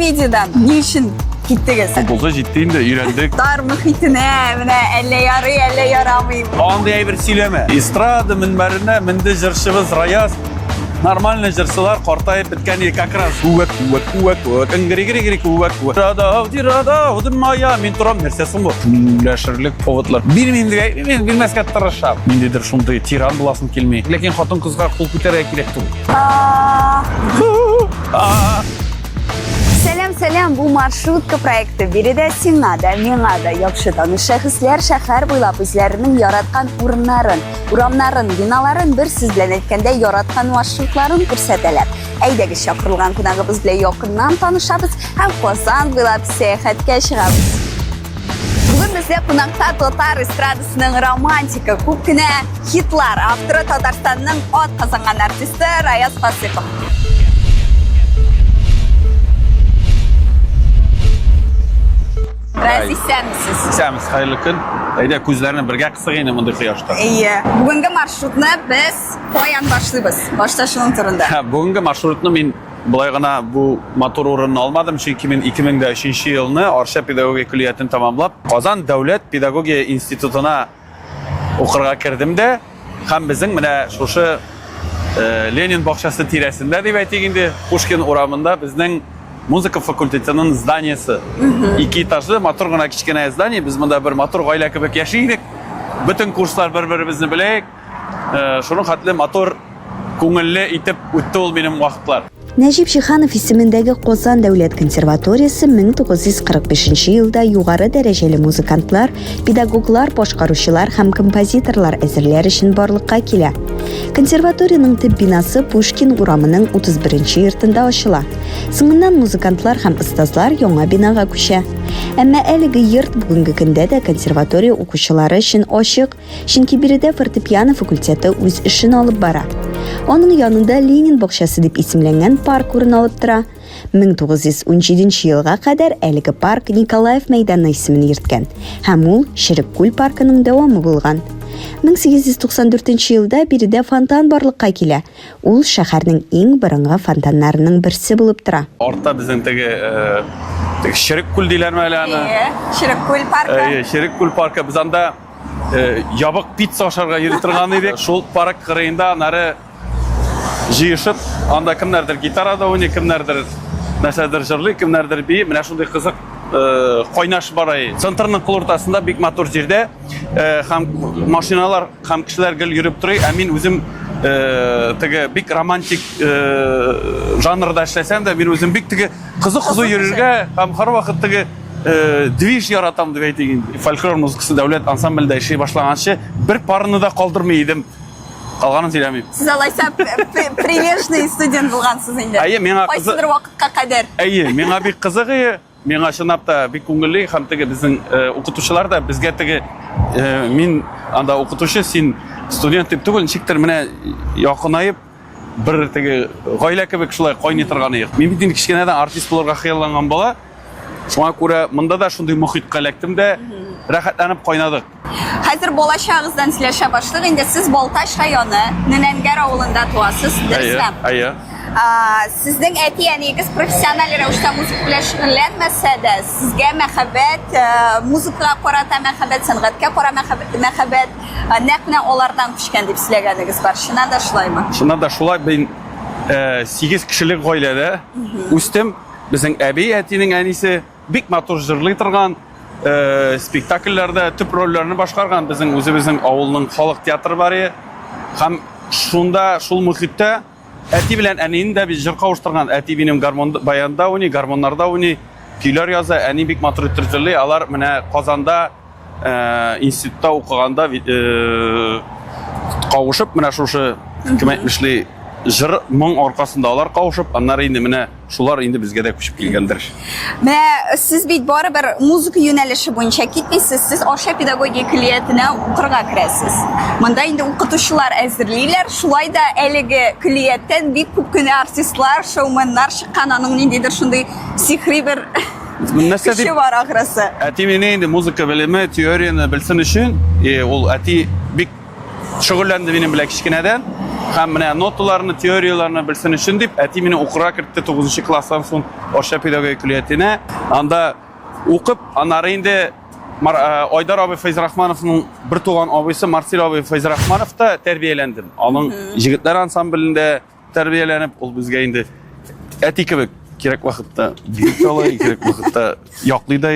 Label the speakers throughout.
Speaker 1: Комедиядән ни өчен киттегез?
Speaker 2: Булды җитте инде, өйрәндек.
Speaker 1: Тар мөхитенә, менә әллә ярый, әллә ярамый.
Speaker 2: Андый әйбер сөйләмә. Эстрада мөнбәренә менде җырчыбыз Раяз. Нормальный җырчылар картаеп беткән иде как раз. Күәк, күәк, күәк, күәк, иңгери-гери-гери, күәк, күәк. Рада, рада, моя, мин торам, нәрсә соң бу? Көнләшерлек поводлар. Бирмим дип әйтмим, мин бирмәскә тырышам. Ниндидер шундый тиран буласым килми. Ләкин хатын-кызга кул күтәрергә кирәк түгел.
Speaker 1: Сәлам, сәлам, бу маршрутка проекты. Биредә сиңа да, миңа да яхшы таныш шәхесләр шәһәр буйлап үзләренең яраткан урыннарын, урамнарын, биналарын бер сүз белән әйткәндә яраткан маршрутларын күрсәтәләр. Әйдәгез чакырылган кунагыбыз белән якыннан танышабыз һәм Казан буйлап сәяхәткә чыгабыз. Бүген бездә кунакта татар эстрадасының романтика, күп кенә хитлар авторы Татарстанның ат казанган артисты Раяз Фасыйхов. Раяз, исәнмесез.
Speaker 2: Исәнмесез, хәерле көн. Әйдә, күзләрне бергә кысык инде мондый кояшта.
Speaker 1: Әйе. Бүгенге маршрутны без каян башлыйбыз? Башта шуның турында.
Speaker 2: Бүгенге маршрутны мин Болай гына бу матур урынны алмадым, чөнки мин 2003 елны Арча педагогия көллиятен тәмамлап, Казан дәүләт педагогия институтына укырга кердем дә, һәм безнең менә шушы э, Ленин бакчасы тирәсендә дип әйтик инде, Пушкин урамында безнең музыка факультетының зданиесе. Ике этажлы, матур гына кечкенә здание. Без монда бер матур гаилә кебек яши идек. Бөтен курслар бер-беребезне беләек. Э, шуның хәтле матур, күңелле итеп үтте ул минем вакытлар.
Speaker 3: Нәҗип Җиһанов исемендәге Казан дәүләт консерваториясе 1945 елда югары дәрәҗәле музыкантлар, педагоглар, башкаручылар һәм композиторлар әзерләр өчен барлыкка килә. Консерваториянең төп бинасы Пушкин урамының 31 йортында ачыла. Соңыннан музыкантлар һәм остазлар яңа бинага күчә. Әмма әлеге йорт бүгенге көндә дә консерватория укучылары өчен ачык, Чөнки биредә фортепиано факультеты үз эшен алып бара. Аның янында Ленин бакчасы дип исемләнгән парк урын алып тора. 1917 елга кадәр әлеге парк Николаев мәйданы исемен йөрткән һәм ул Черек күл паркының дәвамы булган. 1894 елда биредә фонтан барлыкка килә. Ул шәһәрнең иң борынгы фонтаннарының берсе булып тора.
Speaker 2: Артта безнең теге э, теге Черек күл диләрме әле аны?
Speaker 1: Әйе, Черек күл паркы.
Speaker 2: Әйе, Черек күл паркы. Без анда э, ябык пицца ашарга йөри торган идек. Шул парк кырыенда аннары җыешып, анда кемнәрдер гитарада уйный, кемнәрдер нәрсәдер җырлый, кемнәрдер бии. Менә шундый кызык э, кайнаш бар. Центрның кул уртасында бик матур җирдә э, һәм машиналар һәм кешеләр гел йөреп тора. Ә мин үзем э, теге бик романтик э, жанрда эшләсәм дә, мин үзем бик теге кызу-кызу йөрергә һәм һәрвакыт теге э, движ яратам дип әйтик инде. Фольклор музыкасы дәүләт ансамблендә эшли башлаганчы бер парны да калдырмый идем. Калганын сөйләмим.
Speaker 1: Сез алайса прилежный студент булгансыз инде.
Speaker 2: Әйе, миңа
Speaker 1: кайсыдыр вакытка кадәр.
Speaker 2: Әйе, миңа бик кызык ие. Миңа чынлап та бик күңелле һәм теге безнең э, укытучылар да безгә теге э, мин анда укытучы, син студент дип түгел, ничектер менә якынаеп бер теге гаилә кебек шулай кайный торган идек. Мин бит инде кечкенәдән артист булырга хыялланган бала. Шуңа күрә монда да шундый мохиткә эләктем дә, рәхәтләнеп кайнадык.
Speaker 1: Хәзер балачагыгыздан сөйләшә башлыйк. Инде сез Балтач районы Нөнәнгәр авылында туасыз, дөресме?
Speaker 2: Әйе.
Speaker 1: Сезнең әти-әниегез профессиональ рәвештә музыка белән шөгыльләнмәсә дә, сезгә мәхәббәт, э, музыкага карата мәхәббәт, сәнгатькә кара мәхәббәт э, нәкъ менә алардан күчкән дип сөйләгәнегез бар. Чыннан да шулаймы?
Speaker 2: Чыннан да шулай. Мин 8 э, кешелек гаиләдә үстем. Безнең әби, әтинең әнисе бик матур җырлый торган, э, спектакльләрдә төп рольләрне башкарган безнең үзебезнең авылның халык театры бар иде. Һәм шунда, шул мөхиттә әти белән әнине дә без җыр кавыштырган. Әти минем гармон баянда уйный, гармоннарда уйный, көйләр яза, әни бик матур итеп җырлый. Алар менә Казанда э, институтта укыганда э, кавышып, менә шушы кем әйтмешли, җыр моң аркасында алар кавышып, аннары инде менә Шулар инде безгә дә күчеп килгәндер.
Speaker 1: Менә сез бит барыбер музыка юнәлеше буенча китмисез, сез Арча педагогия көллиятенә укырга керәсез. Монда инде укытучылар әзерлиләр, шулай да әлеге көллияттән бик күп кенә артистлар, шоуменнар чыккан, аның ниндидер шундый сихри бер
Speaker 2: Нәрсә дип
Speaker 1: көче бар ахрысы.
Speaker 2: Әти мине инде музыка белеме, теорияне белсен өчен, ул әти бик шөгыльләнде минем белән кечкенәдән. һәм менә ноталарны, теорияләрне белсен өчен дип, әти мине укырга кертте 9 класстан соң Арча педагогия көллиятенә. Анда укып, аннары инде э, Айдар абый Фәйзрахмановның бер туган абыйсы Марсель абый Фәйзрахмановта тәрбияләндем. Аның җегетләр ансамблендә тәрбияләнеп, ул безгә инде әти кебек кирәк вакытта биреп тә ала, кирәк вакытта яклый да.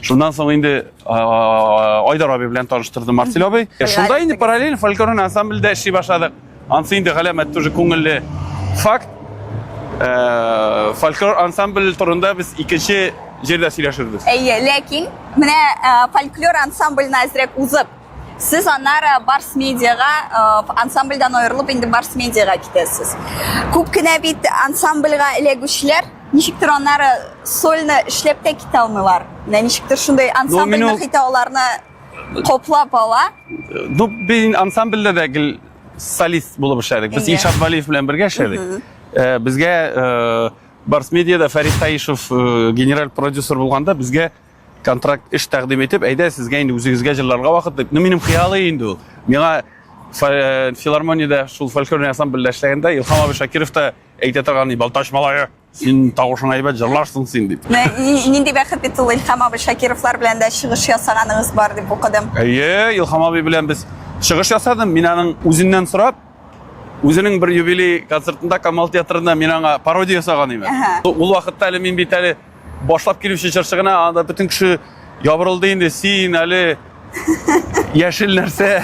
Speaker 2: Шуннан соң инде Айдар абый белән таныштырды Марсель абый. Шунда инде параллель фольклор ансамбльдә эшли башладык. Ансы инде галәмәт тоже күңелле факт. Э, фольклор ансамбль турында без икенче җирдә сөйләшербез.
Speaker 1: Әйе, ләкин менә э, фольклор ансамбльне әзрәк узып, Сез аннары Барс Медиага э, ансамбльдән аерылып инде Барс Медиага китәсез. Күп кенә бит ансамбльгә эләгүчеләр ничектер аннары сольно эшләп тә китә алмыйлар. Менә ничектер шундый ансамбль мөхите аларны коплап ала.
Speaker 2: Ну, без ансамбльдә дә гел солист булып эшләдек. Без Илшат Валиев белән бергә эшләдек. Э, безгә э, Барс Медиада Фәрит Таишев генераль продюсер булганда безгә контракт эш тәкъдим итеп, әйдә, сезгә инде үзегезгә җырларга вакыт дип. Ну, минем хыялый инде ул. Миңа э, филармониядә шул фольклорный ансамбльдә эшләгәндә Илһам абый Шакиров та әйтә торган, Балтач малае, син тавышың әйбәт, җырларсың син дип.
Speaker 1: Нинди бәхет бит ул Илһам абый Шакировлар белән дә чыгыш ясаганыгыз бар дип укыдым.
Speaker 2: Әйе, Илһам абый белән без чыгыш ясадым. Мин аның үзеннән сорап, үзенең бер юбилей концертында Камал театрында мин аңа пародия ясаган идем. Ул вакытта әле мин бит әле башлап килүче җырчы гына, анда бөтен кеше ябырылды инде, син әле яшел нәрсә.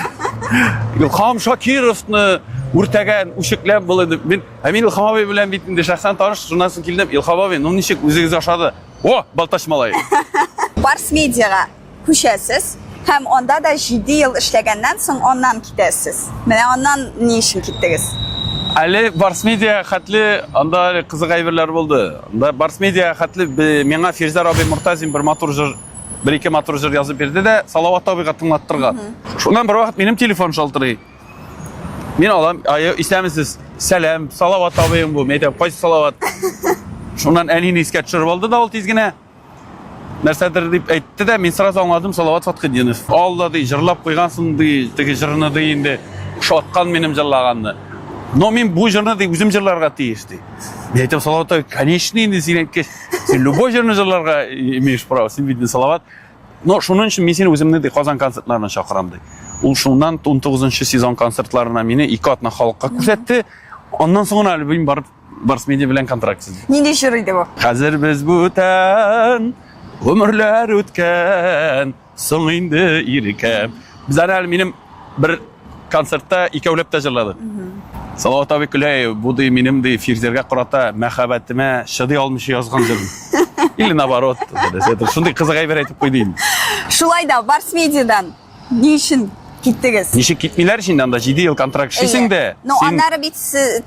Speaker 2: Илһам Шакировны үртәгән, үчекләп был инде. Мин, ә мин Илһам абый белән бит инде шәхсән таныш, шуннан соң килдем. Илһам абый, ну ничек үзегез ошады? О, Балтач малае.
Speaker 1: Барс Медиага күчәсез һәм анда да 7 ел эшләгәннән соң аннан китәсез. Менә аннан ни өчен киттегез?
Speaker 2: Әле Барс Медиа хәтле анда әле кызык әйберләр булды. Анда Барс Медиа хәтле миңа Фирзәр абый Мортазин бер матур җыр, бер-ике матур җыр язып бирде дә Салават абыйга тыңлаттырган. Шуннан бервакыт минем телефон шалтырый. Мин алам, ай, исәнмесез, сәлам, Салават абыең бу. Мин әйтәм, кайсы Салават? Шуннан әнине искә төшереп алды да ул тиз генә. Нәрсәдер дип әйтте дә, мин сразу аңладым, Салават Фатхетдинов. Алла ди, җырлап куйгансың ди, теге җырны ди инде, ошаткан минем җырлаганны. Но мин бу җырны ди, үзем җырларга тиеш ди. Мин әйтәм, Салават абый, конечно инде син әйткәч, син любой җырны җырларга имеешь право, син бит Салават. Но шуның өчен мин сине үземне ди Казан концертларына чакырам ди. Ул шуннан 19 сезон концертларына мине ике атна халыкка күрсәтте. Аннан соң гына әле мин барып Барс Медиа белән контракт төзедек.
Speaker 1: Нинди җыр иде бу?
Speaker 2: Хәзер без бүтән, гомерләр үткән, соң инде иркәм. Без әле әле минем бер концертта икәүләп тә җырладык. Салават абый көлә, бу ди минем ди Фирзәргә карата мәхәббәтемә чыдый алмыйча язган җырым. Или наоборот, шундый кызык әйбер әйтеп куйды инде.
Speaker 1: Шулай да Барс Медиадан Ни өчен киттегез?
Speaker 2: Ничек китмиләр инде анда 7 ел контракт эшлисең дә.
Speaker 1: Ну, аннары бит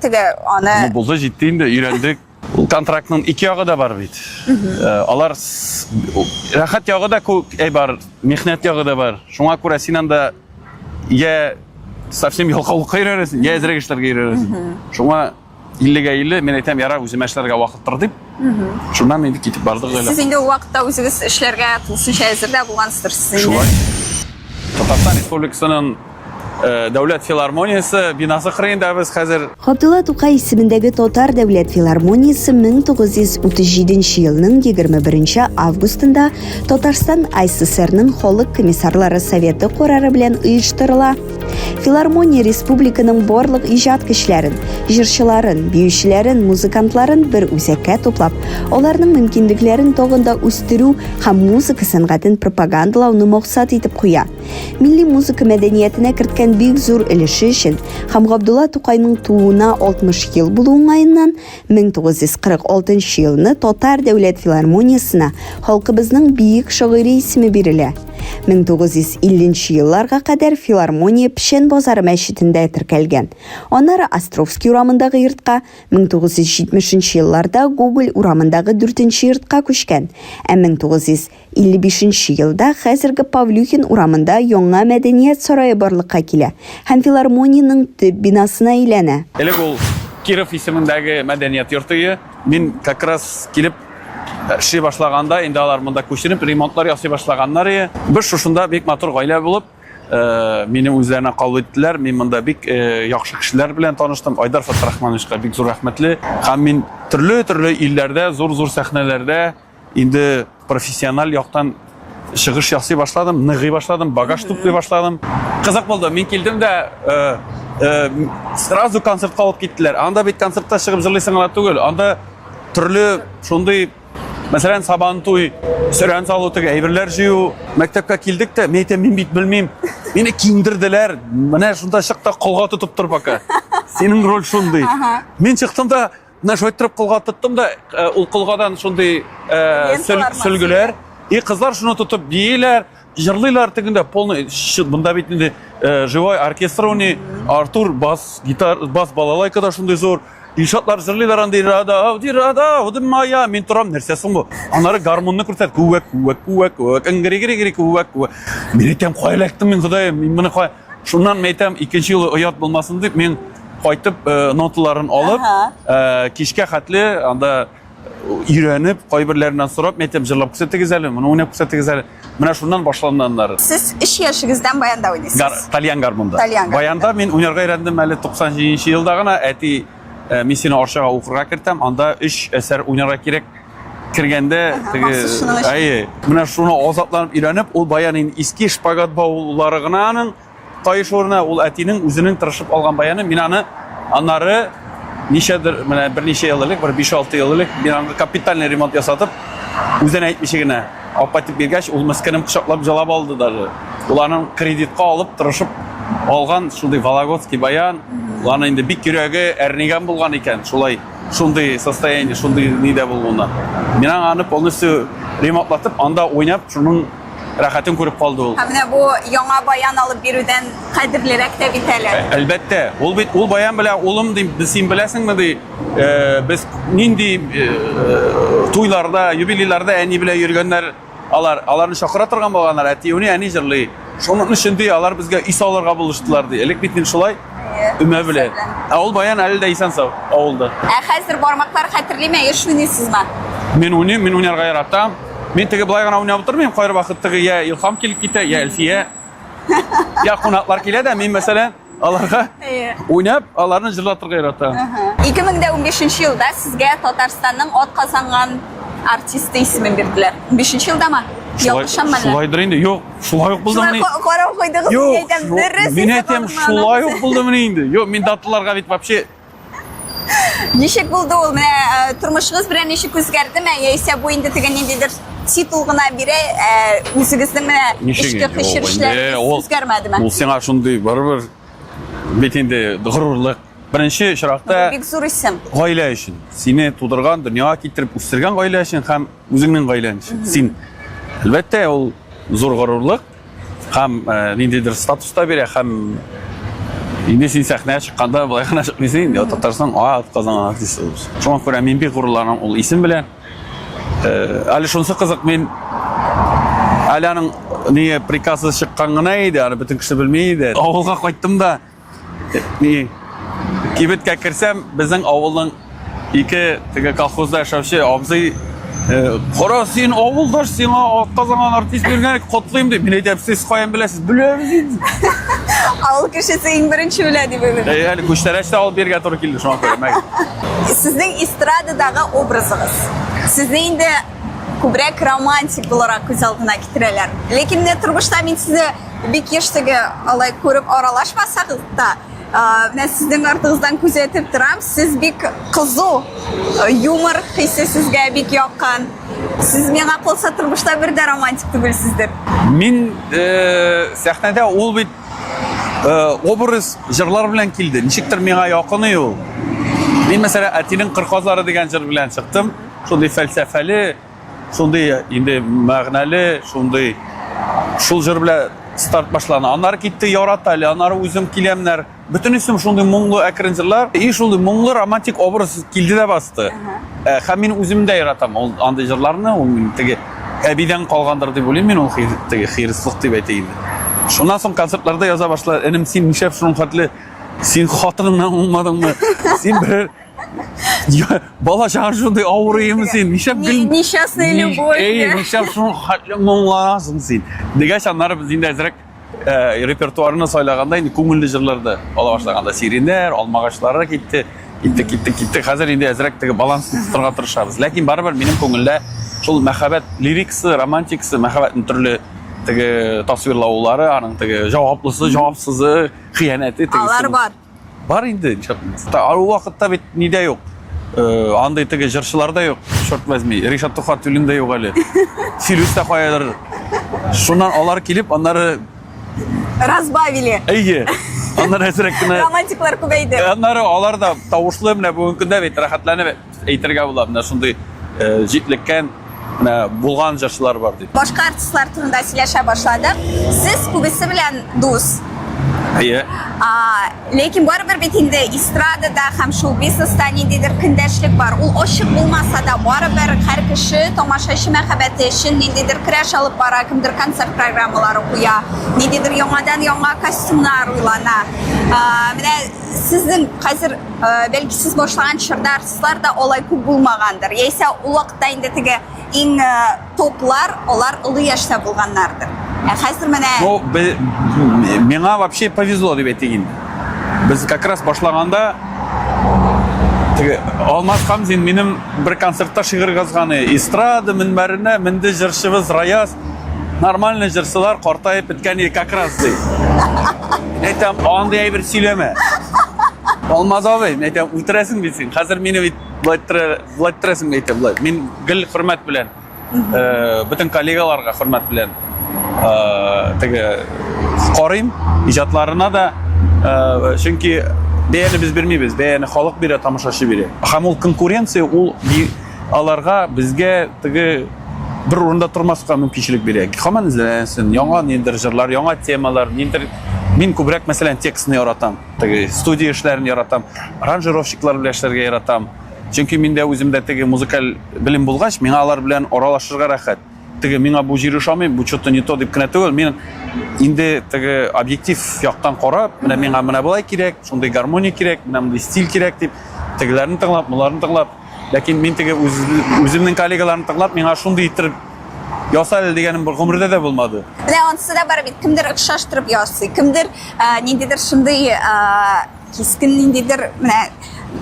Speaker 1: теге аны
Speaker 2: Ну, булды, җитте инде, өйрәндек. Ул контрактның ике ягы да бар бит. Э, алар рәхәт ягы да күп әй бар, михнәт ягы да бар. Шуңа күрә син анда я совсем ялкаулыкка өйрәнәсең, я әзрәк эшләргә өйрәнәсең. Шуңа 50-гә 50, мин әйтәм, ярар, үземә эшләргә вакыттыр дип. Шуннан инде китеп бардык әле.
Speaker 1: Сез инде ул вакытта үзегез эшләргә тулысынча әзер дә булгансыздыр сез инде.
Speaker 2: Шулай. Татарстан Республикасының э, дәүләт филармониясе бинасы кырыенда без хәзер.
Speaker 3: Габдулла Тукай исемендәге Татар дәүләт филармониясе 1937 елның 21 августында Татарстан АССРның Халык комиссарлары советы карары белән оештырыла. Филармония республиканың барлык иҗат кешеләрен, җырчыларын, биючеләрен, музыкантларын бер үзәккә туплап, аларның мөмкинлекләрен тагын да үстерү һәм музыка сәнгатен пропагандалауны максат итеп куя. Милли музыка мәдәниятенә керткән бик зур өлеше өчен һәм Габдулла Тукайның тууына 60 ел булу уңаеннан 1946 елны Татар дәүләт филармониясенә халкыбызның бөек шагыйре исеме бирелә. 1950 елларга кадәр филармония Печән базары мәчетендә теркәлгән. Аннары Островский урамындагы йортка, 1970 елларда Гоголь урамындагы дүртенче йортка күчкән, ә 1900 55 нче елда хәзерге Павлюхин урамында яңа мәдәният сарае барлыкка килә һәм филармониянең төп бинасына әйләнә.
Speaker 2: Элек ул Киров исемендәге мәдәният йорты ие. Мин как раз килеп эшли башлаганда, инде алар монда күченеп, ремонтлар ясый башлаганнар ие. Без шушында бик матур гаилә булып, Э, мине үзләренә кабул иттеләр. Мин монда бик э, яхшы кешеләр белән таныштым. Айдар Фәтрахмановичка бик зур рәхмәтле. Һәм мин төрле-төрле илләрдә, зур-зур сәхнәләрдә инде профессиональ яктан чыгыш ясый башладым, ныгый башладым, багаж туплый башладым. Кызык булды. Мин килдем дә э, э, сразу концертка алып киттеләр. Анда бит концертта чыгып җырлыйсың гына түгел, анда төрле шундый Мәсәлән, Сабантуй, сөрән салу теге әйберләр җыю. Мәктәпкә килдек тә, мин әйтәм, мин бит белмим. Мине киендерделәр. Менә шунда чык та колга тотып тор пока. Синең роль шундый. Мин чыктым да, менә шулай торып колга тоттым да, э, ул колгадан шундый э, сөлгеләр. И кызлар шуны тотып бииләр, җырлыйлар тегендә полный монда бит инде э, живой оркестр уйный. Артур бас гитар, бас балалайкада шундый зур. Илшатлар җырлыйлар андый рада, рада, моя, мин торам, нәрсә соң бу? Аннары гармунны күрсәт, күәк, күәк, күәк, күәк, ңгри, гри, гри, күәк, күәк. Мин әйтәм, кая эләктем мин, Ходаем, мин моны кая... Шуннан мин әйтәм, икенче юлы оят булмасын дип, мин кайтып э, ноталарын алып, э, кичкә хәтле анда өйрәнеп, кайберләреннән сорап, мен әйтәм, җырлап күрсәтегез әле, моны уйнап күрсәтегез әле. Менә шуннан башланды аннары.
Speaker 1: Сез 3 яшегездән баянда уйныйсыз.
Speaker 2: Гар, тальян гармунда.
Speaker 1: Тальян гармунда.
Speaker 2: Баянда мин уйнарга өйрәндем әле 97 елда гына. Әти, э, мин сине Арчага укырга кертәм, анда 3 әсәр уйнарга кирәк. Кергәндә теге әйе, менә шуны азапланып өйрәнеп, ул баян инде иске шпагат баулары гына аның Каеш урыны ул әтинең үзенең тырышып алган баяны. Мин аны аннары ничәдер, менә берничә ел элек, бер 5-6 ел элек мин аны капитальный ремонт ясатып, үзенә әйтмичә генә алып кайтып биргәч, ул мескенем кочаклап җылап алды даже. Ул аның кредитка алып, тырышып алган шундый вологодский баян. Ул аны инде бик йөрәге әрнегән булган икән, шулай шундый состояние, шундый нидә булуына. Мин аны полностью ремонтлатып, анда уйнап, шуның рәхәтен күреп калды ул.
Speaker 1: Һәм менә бу яңа баян алып бирүдән кадерлерәк тә бит әле.
Speaker 2: Э, әлбәттә, ул бит ул баян белән улым ди, без син беләсеңме ди, э, без нинди э, туйларда, юбилейларда әни белән йөргәннәр, алар аларны чакыра торган булганнар, әти уйный, әни җырлый. Шуның өчен ди, алар безгә өй салырга булыштылар ди. Элек бит мин шулай өмә белән. Ә ул баян әле дә исән сау авылда.
Speaker 1: Ә хәзер бармаклар хәтерлиме, еш уйныйсызмы?
Speaker 2: Мин уйныйм, мин уйнарга яратам. Мин теге былай гына уйнап утырмыйм, кайбер вакыт теге я Илһам килеп китә, я Әлфия. Я кунаклар килә дә, мин мәсәлән, аларга уйнап, аларны җырлатырга яратам.
Speaker 1: 2015 елда сезгә Татарстанның атказанган артисты исемен бирделәр. 15 елдамы? Ялгышаммы әллә?
Speaker 2: Шулайдыр инде. Юк, шулай ук булдымыни?
Speaker 1: Шулай карап куйдыгыз, мин әйтәм, дөрес.
Speaker 2: Мин әйтәм, шулай ук булдымыни инде? Юк, мин даталарга бит вообще
Speaker 1: Ничек булды ул? Менә э, тормышыгыз белән ничек үзгәрдеме? Яисә бу инде теге ниндидер титул гына бирә, ә үзегезнең менә эчке хис-кичерешләрегез үзгәрмәдеме?
Speaker 2: Ул сиңа шундый барыбер бит инде горурлык. Беренче очракта
Speaker 1: бик зур исем.
Speaker 2: Гаилә өчен. Сине тудырган, дөньяга китереп үстергән гаилә өчен һәм үзеңнең гаиләң өчен. Син әлбәттә ул зур горурлык. Һәм э, ниндидер статус та бирә, һәм инде син сәхнәгә чыкканда болай гына чыкмыйсың инде, Татарстан атказанган артисты булып. Шуңа күрә мин бик горурланам ул исем белән. Э, әле шунысы кызык, мин әле аның не приказы чыккан гына иде, аны бөтен кеше белми иде. Авылга кайттым да, Ни, кибеткә керсәм, безнең авылның ике теге колхозда яшәүче абзый э, Кара син авылдаш, сиңа атказанган артист биргән, котлыйм дип. Мин әйтәм, сез каян беләсез? Беләбез инде.
Speaker 1: Авыл кешесе иң беренче белә дип уйлыйм.
Speaker 2: Э, әле күчтәнәч тә алып бирергә туры килде шуңа күрә. Мәгәр.
Speaker 1: Сезнең эстрададагы образыгыз. Сезне инде күбрәк романтик буларак күз алдына китерәләр. Ләкин менә тормышта мин сезне Бик еш теге алай күреп аралашмасак та, менә сезнең артыгыздан күзәтеп торам, сез бик кызу, юмор хисе сезгә бик якын. Сез миңа калса тормышта бер дә романтик түгелсездер.
Speaker 2: Мин э, сәхнәдә ул бит э, образ җырлар белән килде. Ничектер миңа якын ул. Мин мәсәлән Әтинең кыр казлары дигән җыр белән чыктым. Шундый фәлсәфәле, Шундый инде мәгънәле, шундый шул җыр белән старт башлана. Аннары китте Ярат әле, аннары үзем киләмнәр. Бөтенесе шундый моңлы әкрен җырлар. И шундый моңлы романтик образ килде дә басты. Э, һәм мин үзем дә яратам ул андый җырларны, ул мин теге әбидән калгандыр дип уйлыйм мин ул теге хирыслык дип әйтәйем. Шуннан соң концертларда яза башлады. Энем, син нишләп шуның хәтле син хатыныңнан уңмадыңмы? Син берәр Бала чагың шундый авырыймы син? Нишләп гел
Speaker 1: Несчастная любовь.
Speaker 2: Эй, нишләп шуның хәтле моңланасың син? Дигәч, аннары без инде әзрәк э, репертуарны сайлаганда инде күңелле җырлар да ала башлаганда сиреннәр, алмагачлары китте, китте, китте, китте. Хәзер инде әзрәк теге баланс тотарга тырышабыз. Ләкин барыбер минем күңелдә шул мәхәббәт лирикасы, романтикасы, мәхәббәтнең төрле теге тасвирлаулары, аның теге җаваплысы, җавапсызы, хыянәте тегесе.
Speaker 1: Алар бар.
Speaker 2: Бар инде, нишләп булмас. Ул вакытта бит нидә юк. Э, андый теге җырчылар да юк, черт возьми. Ришат Тухватуллин да юк әле. Филүс тә каядыр. Шуннан алар килеп, аннары
Speaker 1: Разбавили.
Speaker 2: Әйе. Аннары әзрәк кенә
Speaker 1: Романтиклар күбәйде.
Speaker 2: Аннары алар да тавышлы менә бүгенге көндә бит рәхәтләнеп әйтергә була. Менә шундый э, җитлеккән менә булган җырчылар бар дип.
Speaker 1: Башка артистлар турында сөйләшә башладык. Сез күбесе белән дус.
Speaker 2: Әйе.
Speaker 1: А, ләкин барыбер бит инде эстрадада һәм шоу-бизнеста ниндидер көндәшлек бар. Ул ачык булмаса да, барыбер һәр кеше тамашачы мәхәббәте өчен ниндидер көрәш алып бара, кемдер концерт программалары куя, ниндидер яңадан-яңа костюмнар уйлана. А, менә сезнең хәзер Э, бәлки сез башлаган чорда артистлар да алай күп булмагандыр. Яисә ул вакытта инде теге иң э, топлар, алар олы яшьтә булганнардыр. Ә хәзер менә
Speaker 2: Ну, миңа вообще повезло дип әйтик инде. Без как раз башлаганда теге Алмаз Хамзин минем бер концертта шигырь язган эстрада мөнбәренә менде җырчыбыз Раяз. Нормальный җырчылар картаеп беткән иде как раз ди. Әйтәм, андый әйбер сөйләмә. Алмаз абый, мин әйтәм, үтерәсең бит син. Хәзер мине бит былай былай иттерәсең, әйтәм, былай. Мин гел хөрмәт белән, э, бөтен коллегаларга хөрмәт белән э, теге карыйм иҗатларына да, э, чөнки бәяне без бирмибез, бәяне халык бирә, тамашачы бирә. Һәм ул конкуренция, ул аларга безгә теге бер урында тормаска мөмкинчелек бирә. Һаман эзләнәсең, яңа ниндидер җырлар, яңа темалар, ниндидер мин күбрәк, мәсәлән, текстны яратам. Теге студия эшләрен яратам, аранжировщиклар белән эшләргә яратам. Чөнки миндә үземдә теге музыкаль белем булгач, миңа алар белән аралашырга рәхәт. Теге миңа бу җир ошамый, бу что-то не то дип кенә түгел, мин инде теге объектив яктан карап, менә миңа менә болай кирәк, шундый гармония кирәк, менә мондый стиль кирәк дип, тегеләрне тыңлап, боларны тыңлап, Ләкин мин теге үз, үземнең коллегаларымны тыңлап, миңа шундый иттереп яса әле дигәнем бер гомердә дә булмады.
Speaker 1: Менә анысы да бар бит, кемдер охшаштырып ясый, кемдер ә, ниндидер шундый ә, кискен ниндидер менә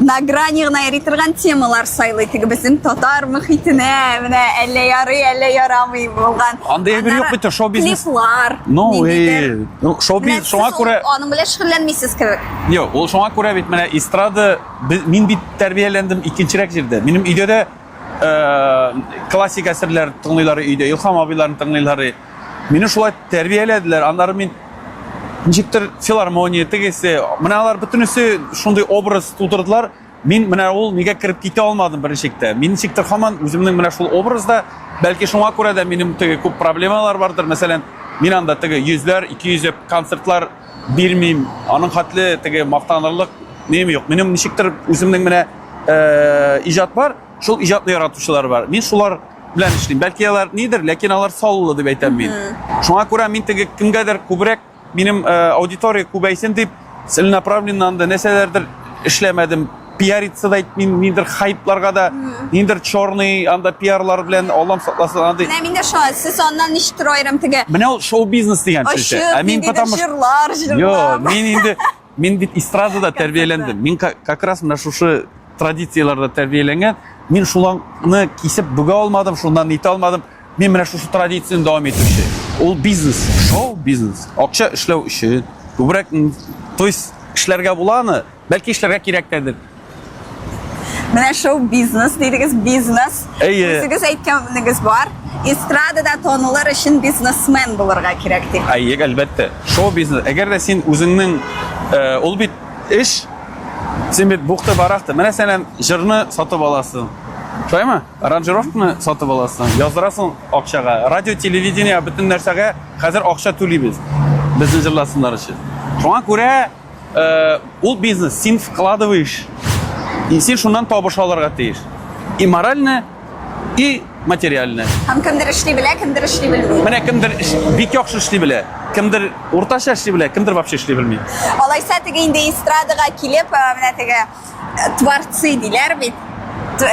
Speaker 1: на грани гына йөри торган темалар сайлый теге безнең татар мөхитенә менә әллә ярый, әллә ярамый булган.
Speaker 2: Андый әйбер юк бит, шоу-бизнес.
Speaker 1: Клиплар.
Speaker 2: Ну, эй, ну, шоу-бизнес шуңа күрә
Speaker 1: аның белән шөгыльләнмисез кебек.
Speaker 2: Юк, ул шуңа күрә бит менә эстрада Мин бит тәрбияләндем икенчерәк җирдә. Минем өйдә дә э, классик әсәрләр тыңлыйлар өйдә, Илһам абыйларын тыңлыйлар. Мине шулай тәрбияләделәр. Аннары мин ничектер филармония тегесе, менә алар бөтенесе шундый образ тудырдылар. Мин менә ул нигә кереп китә алмадым берничек тә. Мин ничектер һаман үземнең менә шул образда, бәлки шуңа күрә дә минем теге күп проблемалар бардыр. Мәсәлән, мин анда теге йөзләр, 200 концертлар бирмим. Аның хәтле теге мактанырлык нем юк. Минем ничектер үземнең менә э, иҗат бар, шул иҗатны яратучылар бар. Мин шулар белән эшлим. Бәлки алар нидер, ләкин алар саллы дип әйтәм мин. Шуңа күрә мин теге кемгәдер күбрәк минем э, аудитория күбәйсен дип целенаправленно анда нәрсәләрдер эшләмәдем. Пиариться да итмим, ниндидер хайпларга да, ниндидер черный анда пиарлар белән Аллам сакласын андый.
Speaker 1: Менә мин дә шулай, сез аннан ничектер аерым теге
Speaker 2: Менә ул шоу-бизнес дигән төшенчә.
Speaker 1: ачык,
Speaker 2: Ә мин
Speaker 1: ниндидер
Speaker 2: потому что
Speaker 1: җырлар
Speaker 2: Йо,
Speaker 1: җырлап.
Speaker 2: мин инде мин бит эстрадада тәрбияләндем. Мин как раз менә шушы традицияләрдә тәрбияләнгән. Мин шуларны кисеп бөгә алмадым, шуннан нитә алмадым. Мин менә шушы традицияне дәвам итүче. Ул бизнес, шоу-бизнес. Акча эшләү өчен күбрәк, то есть эшләргә була аны, Бәлки эшләргә кирәк тәдер.
Speaker 1: Менә шоу бизнес дидегез, бизнес.
Speaker 2: Әйе.
Speaker 1: Үзегез әйткәнегез бар. Эстрадада танылыр өчен бизнесмен булырга кирәк дип.
Speaker 2: Әйе, әлбәттә. Шоу бизнес. Әгәр дә син үзеңнең э, ул бит эш, син бит бухты барахты. Менә сәлән җырны сатып аласың. Шулаймы? Аранжировканы сатып аласың, яздырасың акчага. Радио, телевидение, бөтен нәрсәгә хәзер акча түлибез. Безне җырласыннар өчен. Шуңа күрә Э, ул бизнес, син вкладываешь, и син шуннан табыш алырга тиеш. И морально, и материально.
Speaker 1: Һәм кемдер эшли белә, кемдер эшли белми.
Speaker 2: Менә кемдер бик яхшы эшли белә, кемдер уртача эшли белә, кемдер вообще эшли белми.
Speaker 1: Алайса теге инде эстрадага килеп, э, менә теге э, творцы диләр бит.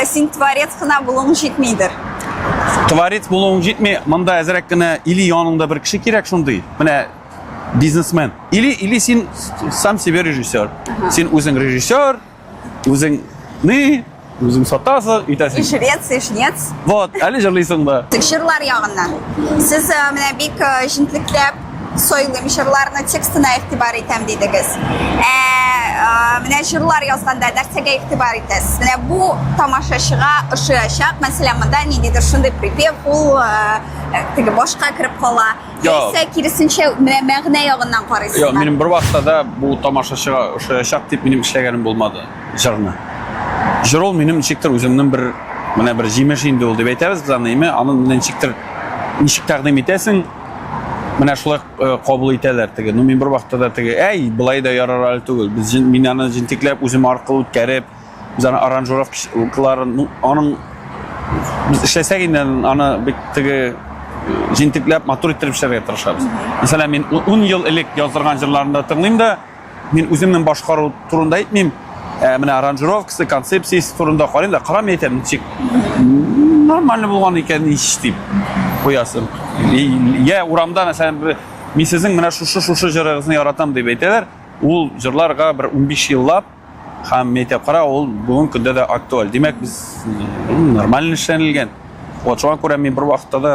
Speaker 1: Син творец кына булуың җитмидер.
Speaker 2: Творец булуың җитми, монда әзрәк кенә или яныңда бер кеше кирәк шундый. Менә. бизнесмен. Или, или син сам себе режиссер. Син үзең режиссер, үзең ни, үзең сатасың, итәсең.
Speaker 1: И жрец, и жнец.
Speaker 2: Вот, әле җырлыйсың да.
Speaker 1: Тик җырлар ягыннан. Сез э, менә бик э, җентекләп сайлыйм җырларны, текстына игътибар итәм дидегез. Ә э, менә җырлар язганда нәрсәгә игътибар итәсез? Менә бу тамашачыга ошаячак, мәсәлән, монда ниндидер шундый припев, ул теге башка кереп кала. Яисә киресенчә, менә мәгънә ягыннан карыйсызмы?
Speaker 2: Юк, минем бер вакытта да бу тамашачыга ошаячак дип минем эшләгәнем булмады җырны. Җыр ул минем ничектер үземнең бер менә бер җимеш инде ул дип әйтәбез без аны, име, аны менә ничектер ничек тәкъдим итәсең, менә шулай э, кабул итәләр теге. Ну мин бер вакытта да теге, әй, болай да ярар әле түгел. Без мин аны җентекләп үзем аркылы үткәреп, Без аны аранжировкаларын, ну, аның без эшләсәк инде аны бик теге җентекләп, матур иттереп эшләргә тырышабыз. Мәсәлән, мин 10 ел элек яздырган җырларымны да тыңлыйм да, мин үземнең башкару турында әйтмим, ә менә аранжировкасы, концепциясе турында карыйм да, карам әйтәм, ничек нормально булган икән ич дип куясың. Я урамда, мәсәлән, мин сезнең менә шушы-шушы җырыгызны яратам дип әйтәләр. Ул җырларга бер 15 еллап Һәм әйтә кара, ул бүгенге көндә дә актуаль. Димәк, без нормально эшләнелгән. Вот шуңа күрә мин бер вакытта да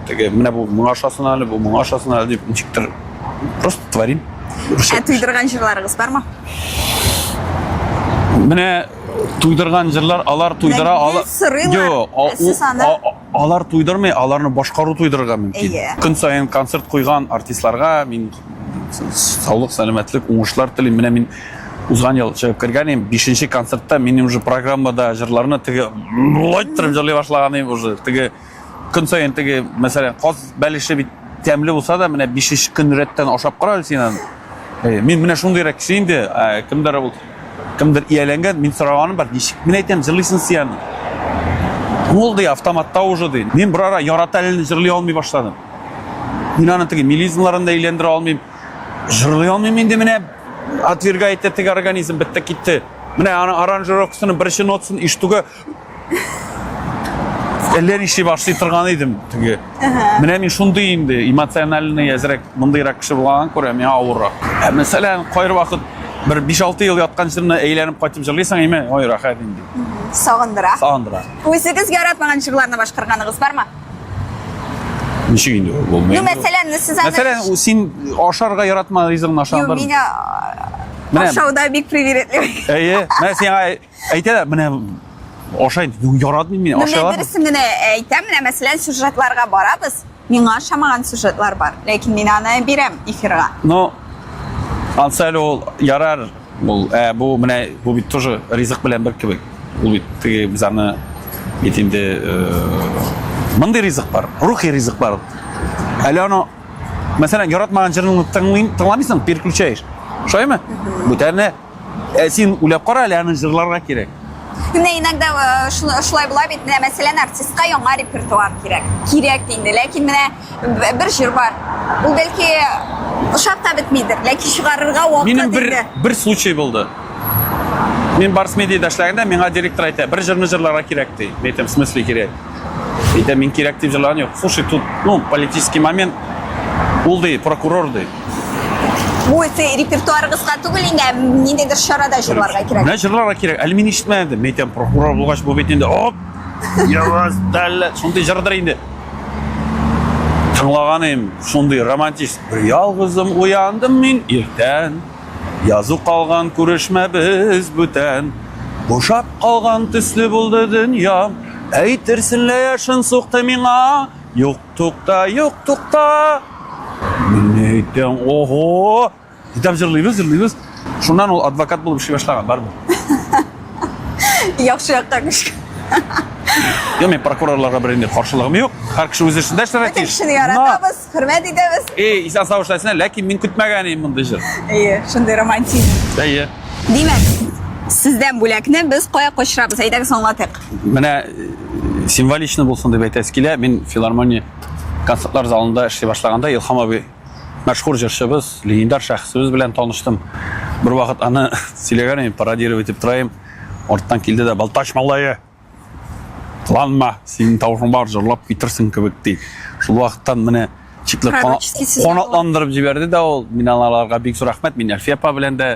Speaker 2: теге менә бу моңа ошасын әле, бу моңа ошасын әле дип ничектер просто творим.
Speaker 1: Ә туйдырган җырларыгыз бармы?
Speaker 2: Менә туйдырган җырлар алар туйдыра
Speaker 1: ала. Юк, сез аны
Speaker 2: алар туйдырмый, аларны башкару туйдырырга мөмкин. Көн саен концерт куйган артистларга мин саулык, сәламәтлек, уңышлар телим. Менә мин узган ел чыгып кергән идем, бишенче концертта минем уже программада җырларны теге болай иттереп җырлый башлаган идем уже. Теге көн саен теге, мәсәлән, каз бәлеше бит тәмле булса да, менә бишенче көн рәттән ашап кара әле син аны. Мин менә шундыйрак кеше инде, кемдер ул кемдер ияләнгән, мин сораганым бар, ничек мин әйтәм, җырлыйсың син аны. Ул ди, автоматта уже ди. Мин бер ара ярата әле җырлый алмый башладым. Мин аны теге мелизмларын да әйләндерә алмыйм. Җырлый алмыйм инде менә отвергает теге организм бетте китте. Менә аны аранжировкасының беренче нотасын ишетүгә әллә нишли башлый торган идем теге. Менә мин шундый инде эмоциональный әзрәк мондыйрак кеше булганга күрә миңа авыррак. Ә мәсәлән, кайбер вакыт бер 5-6 ел яткан җырны әйләнеп кайтып җырлыйсың, әйме, ой, рәхәт инде.
Speaker 1: Сагындыра.
Speaker 2: Сагындыра.
Speaker 1: Үзегез яратмаган җырларны башкарганыгыз бармы?
Speaker 2: Ничек инде ул булмый?
Speaker 1: Ну, мәсәлән, сез аны
Speaker 2: Мәсәлән, син ашарга яратма ризыгын ашаган
Speaker 1: Юк, мин ашауда бик привередливый.
Speaker 2: Әйе, менә сиңа әйтәләр, менә ашай, яратмыйм мин,
Speaker 1: ашай алам. Дөресен генә әйтәм, менә мәсәлән, сюжетларга барабыз, миңа ошамаган сюжетлар бар, ләкин мин аны бирәм эфирга.
Speaker 2: Ну, ансы әле ул ярар, Ул, ә бу менә бу бит тоже ризык белән бер кебек. Ул бит теге без аны бит инде э, мондый ризык бар, рухи ризык бар. Әле аны мәсәлән, яратмаган җырыңны тыңлыйм, тыңламыйсың, переключаешь. Шулаймы? Бүтәнне ә син уйлап кара әле аны җырларга кирәк.
Speaker 1: Менә иногда э, шулай була бит, менә мәсәлән, артистка яңа репертуар кирәк. Кирәк инде, ләкин менә Бер җыр бар. Ул бәлки ошап та бетмидер, ләкин чыгарырга вакыт
Speaker 2: Минем бер, бер случай булды. Мин Барс Медиада эшләгәндә миңа директор әйтә, бер җырны җырларга кирәк ди. Мин әйтәм, в смысле кирәк? Әйтәм, мин кирәк дип җырлаган юк. Слушай, тут, ну, политический момент. Ул ди, прокурор ди.
Speaker 1: Бу репертуарыгызга түгел инде, ниндидер чарада җырларга кирәк.
Speaker 2: Менә җырларга кирәк. Әле мин ишетмәдем. Мин әйтәм, прокурор булгач, бу бит инде, оп, явыз, дәллә, шундый җырдыр инде. Тыңлаган идем, шундый романтик. Бер ялгызым уяндым мин иртән. Язу калган күрешмәбез бүтән. Бушап калган төсле булды дөнья. Әйтерсең лә яшен сукты миңа. Юк тукта, юк тукта. Мин әйтәм, ого! Китап җырлыйбыз, җырлыйбыз. Шуннан ул адвокат булып эшли башлаган, барыбер.
Speaker 1: Яхшы якка күчкән.
Speaker 2: Юк, мин прокурорларга бер инде каршылыгым юк. Һәр кеше үз эшендә эшләргә
Speaker 1: Бөтен
Speaker 2: тиеш.
Speaker 1: кешене яратабыз, хөрмәт итәбез.
Speaker 2: Эй, исән сау эшләсеннәр, ләкин мин көтмәгән идем мондый җыр.
Speaker 1: Әйе, шундый романтизм.
Speaker 2: Әйе.
Speaker 1: Димәк, сездән бүләкне без кая кочырабыз? Әйдәгез аңлатыйк.
Speaker 2: Менә э, символично булсын дип әйтәсе килә. Мин филармония концертлар залында эшли башлаганда Илһам абый Мәшһүр җырчыбыз, легендар шәхесебез белән таныштым. Бервакыт аны сөйләгән идем, пародировать итеп тора идем. Арттан килде дә, Балтач малае, кыланма, синең тавышың бар, җырлап китерсең кебек, ди. Шул вакыттан менә Чикле
Speaker 1: Пророческий сүзләр
Speaker 2: канатландырып җибәрде дә ул. Мин аларга бик зур рәхмәт. Мин Әлфия апа белән дә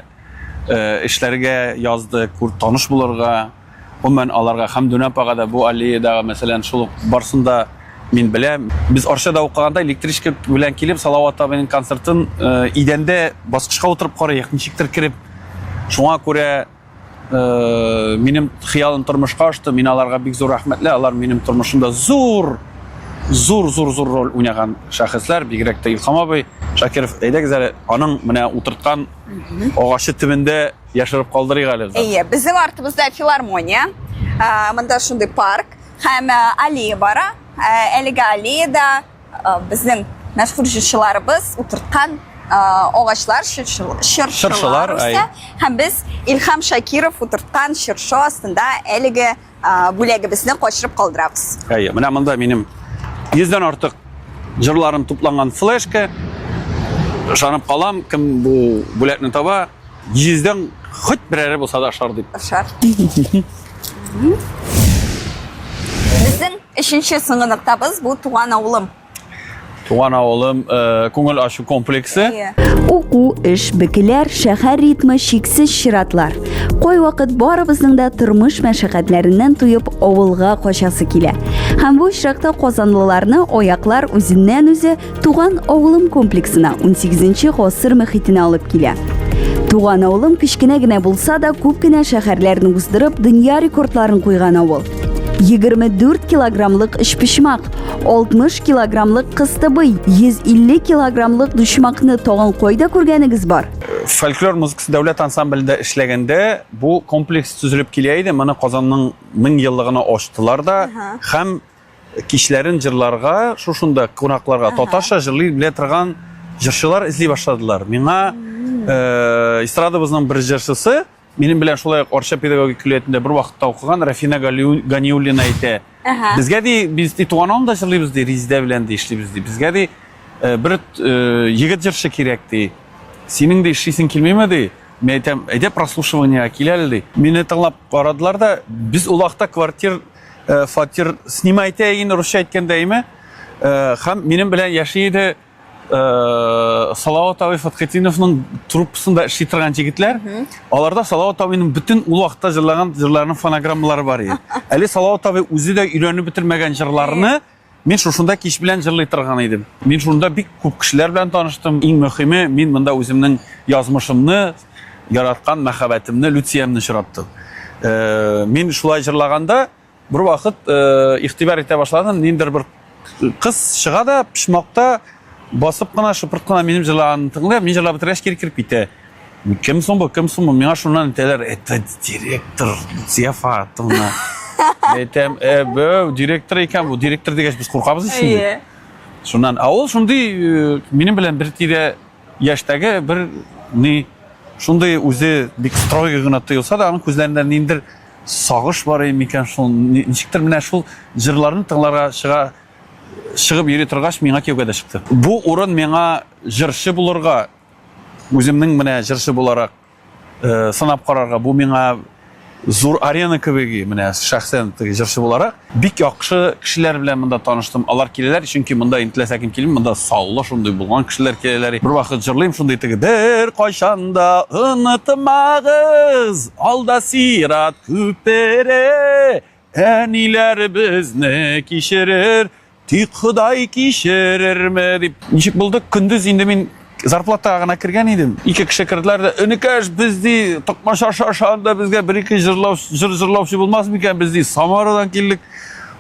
Speaker 2: э, эшләргә язды, күр таныш булырга. Гомумән аларга Хәмдүнә апага да бу аллеядагы, мәсәлән, шул ук барсын да мин беләм. Без Арчада укыганда электричка белән килеп Салават абыйның концертын э, идәндә баскычка утырып карыйк, ничектер кереп. Шуңа күрә э, минем хыялым тормышка ашты. Мин аларга бик зур рәхмәтле. Алар минем тормышымда зур зур зур зур роль уйнаган шәхесләр, бигрәк тә Илһам абый Шакиров. Әйдәгез әле, аның менә утырткан агачы төбендә Яшереп калдырыйк әле.
Speaker 1: Әйе, безнең артыбызда филармония. Монда шундый парк һәм аллея бара. Әлеге аллеяда безнең мәшһүр җырчыларыбыз утырткан агачлар, чыршылар үсә. Һәм без Илһам Шакиров утырткан чыршы астында әлеге бүләгебезне качырып калдырабыз.
Speaker 2: Әйе, менә монда минем йөздән артык җырларым тупланган флешка. Ышанып калам, кем бу бүләкне таба, йөздән хоть берәре булса да ошар дип.
Speaker 1: Ошар. Безнең өченче соңгы ноктабыз бу туган авылым.
Speaker 2: Туган авылым э, күңел ачу комплексы.
Speaker 3: Уку, эш, бекеләр, шәһәр ритмы, чиксез чиратлар. Кайвакыт барыбызның да тормыш мәшәкатьләреннән туеп авылга качасы килә. Һәм бу очракта казанлыларны аяклар үзеннән-үзе туган авылым комплексына 18 гасыр мөхитенә алып килә. Туган авылым кечкенә генә булса да, күп кенә шәһәрләрне уздырып, дөнья рекордларын куйган авыл. 24 килограммлык өчпочмак, 60 килограммлык кыстыбый, 150 килограммлык дучмакны тагын кайда күргәнегез бар?
Speaker 2: Фольклор музыкасы дәүләт ансамблендә эшләгәндә бу комплекс төзелеп килә иде. Моны Казанның 1000 еллыгына ачтылар да һәм кичләрен җырларга, шушында кунакларга татарча җырлый белә торган җырчылар эзли башладылар. Миңа э, эстрадабызның бер җырчысы, минем белән шулай ук Арча педагогик көллиятендә бер вакытта укыган Рафина Ганиуллина әйтә. Безгә ди, без ди туган авылда җырлыйбыз ди, Резидә белән ди эшлибез ди. Безгә ди э, бер э, егет җырчы кирәк ди. Синең ди эшлисең килмиме ди? Мин әйтәм, әйдә прослушиваниега кил әле ди. Мине тыңлап карадылар да, без ул вакытта квартир Э, фатир снимать итә инде русча әйткәндә име э, һәм минем белән яши иде э, Салават абый Фатхетдиновның труппасында эшли торган егетләр. Аларда Салават абыйның бөтен ул вакытта җырлаган җырларының фонограммалары бар иде. Әле Салават абый үзе дә өйрәнеп бетермәгән җырларны мин шушында кич белән җырлый торган идем. Мин шунда бик күп кешеләр белән таныштым. Иң мөһиме, мин монда үземнең язмышымны, яраткан мәхәббәтемне, Люциямне очраттым. Э, мин шулай җырлаганда бер вакыт э, игътибар итә башладым, ниндидер бер кыз чыга да почмакта басып кына, шыпырт кына минем җырлаганымны тыңлый, мин җырлап бетергәч кире кереп китә. Кем соң бу, кем соң бу? Миңа шуннан әйтәләр, это директор Люция Фаратовна. Әйтәм, э, бу директор икән бу. Директор дигәч без куркабыз ич инде. Шуннан, ә ул шундый э, минем белән бер тирә яшьтәге бер ни шундый үзе бик строгий гына тоелса да, аның күзләрендә ниндидер сагыш бар иде микән шул, ничектер менә шул җырларын тыңларга чыга чыгып йөри торгач, миңа кияүгә дә чыкты. Бу урын миңа җырчы булырга, үземнең менә җырчы буларак э, сынап карарга, бу миңа зур арена кебек, менә шәхсән теге җырчы буларак бик яхшы кешеләр белән монда таныштым. Алар киләләр, чөнки монда инде теләсә кем килми, монда саллы шундый булган кешеләр киләләр. Бер вакыт җырлыйм шундый теге бер кайчан да онытмагыз, алда сират күпере, Әниләр безне кичерер, тик Ходай кичерерме дип. Ничек булды? Көндез инде мин зарплатага гына кергән идем. Ике кеше керделәр дә, энекәш, без ди, токмач аша ашаганда безгә бер-ике җырлау, җыр җырлаучы булмас микән? Без ди, Самарадан килдек.